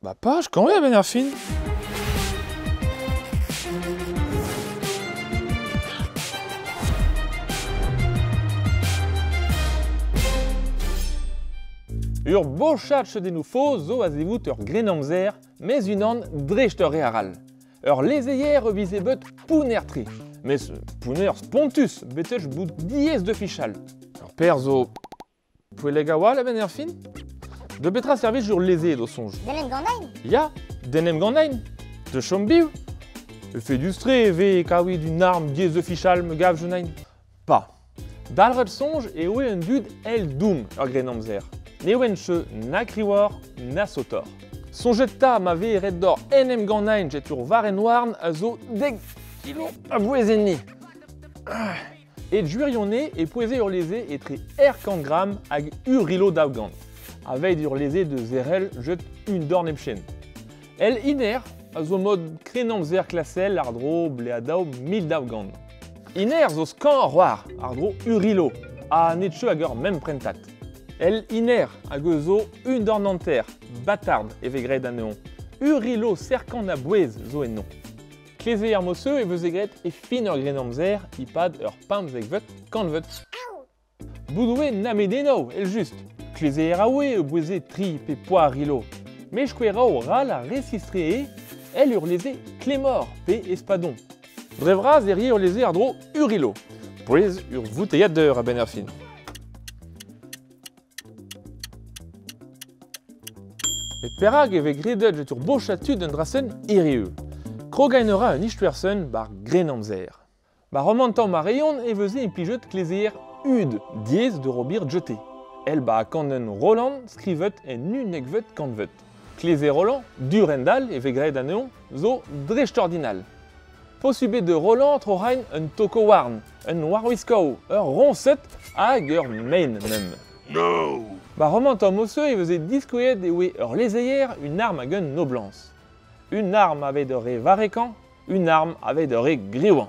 Ba paj, kañv a-benn ar fin. Ur bochad cheudennoù faos zo a-zevout ur grennamzer, mes unan dreist ur re arall. Ur lezeier e vize bet pounner-tre, mes pounner spontus betek bout diaes da fichal. Ur per zo poellek a-walc'h a-benn ar fin. De petra servij ur leze d'ho soñj? D'en em gannain? Ya, d'en em gannain. De chom biv. Efedus-tre e vez kaouit un arm diaes da fichal me gav Jonain. Pa. Dalc'het soñj e oe un dud èl doum ur grennamzer. Ne oent cheu na kriwoc'h na sotoc'h. Soñjet 'ta ma vez ret deoc'h en em gannain get ur varrenn-houarn a zo 10 kilo a bouez enni. E gwirionez e poueze ur leze etre er kant gramm hag ur rilo 200. Aveit ur leze da zerc'hel jet un dorn hepken. El iner a zo mod krennamzer klasel àr-dro bleadaou 1200. Iner zo skañv c'hoar àr-dro urilo ha ne teu ag ur mem prentad. El iner hag eus zo un dorn hanter, batard e vez graet anezhañ. Urilo serkant a-bouez zo ennañ. Kleze ar moseu e veze graet e fin ur grennamzer e-pad ur pemzekvet kantved. Bout oe namedenoù, èl-just. Klezeer a oe e boueze tri pe poar rilo. Met skouerañ ral a resistre eo èl ur leze Clémor pe Espadon. Dre vras e rie ur leze àr-dro Urilo. Pouez ur voutailhad deur a-benn ar fin. Met perak e vez graet get ur bochad tud un dra-sen hiriv? Krogañ a ra un istoer-sen bar Grennamzer. Ba romantañ Marion e veze implijet klezeier hud diaes da ober dioute. El ba kanenn Roland skrivet en unnekvet kantved. Kleze Roland, Durendal e vez graet anezhañ, zo dreistordinal. Posubl eo da Roland troc'hañ un toko-houarn, un warwiskoù, ur roñsed hag ur maen mem. No! Ba romantañ Mosseux e veze diskouezet e oe ur lezeier un arm hag un noblañs. Un arm aveit ur re varrekañ, un arm aveit ur re grevañ.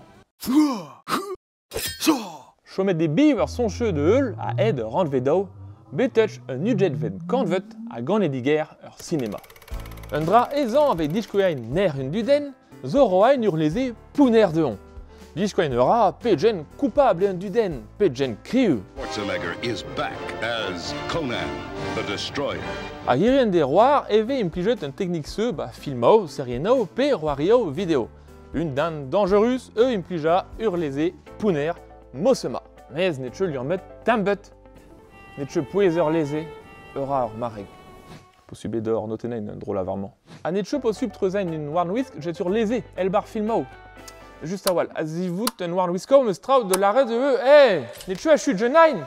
Chomet eo bev ar soñjeu da heul a-hed ur rannvedoù, betek un ugentvet kantved ha ganedigezh ur sinema. Un dra aesañ aveit diskouezhañ nec'h un dudenn zo roañ ur leze pounner dezhañ. Diskouezhañ a ra pegen koupabl eo un dudenn, pegen kriv. Schwarzenegger is back as Conan the Destroyer. Hag hiziv en deroar e vez implijet un teknik-se ba filmoù, seriennoù pe c'hoarioù video. Un den dañjerus eu implijañ ur leze pounner mosema. Mez ne teu liammet tambet. Ne teu pouez ur leze ur ra ur mareg. Posubl eo deoc'h notennañ un dro lavar-mañ. Ha ne teu posubl treuzañ un warnwisk get ur leze, èl bar filmoù. Just a-walc'h, a-zivout un warnwiskoù 'm eus traoù da lâret eo, hey, ne teu achu genin!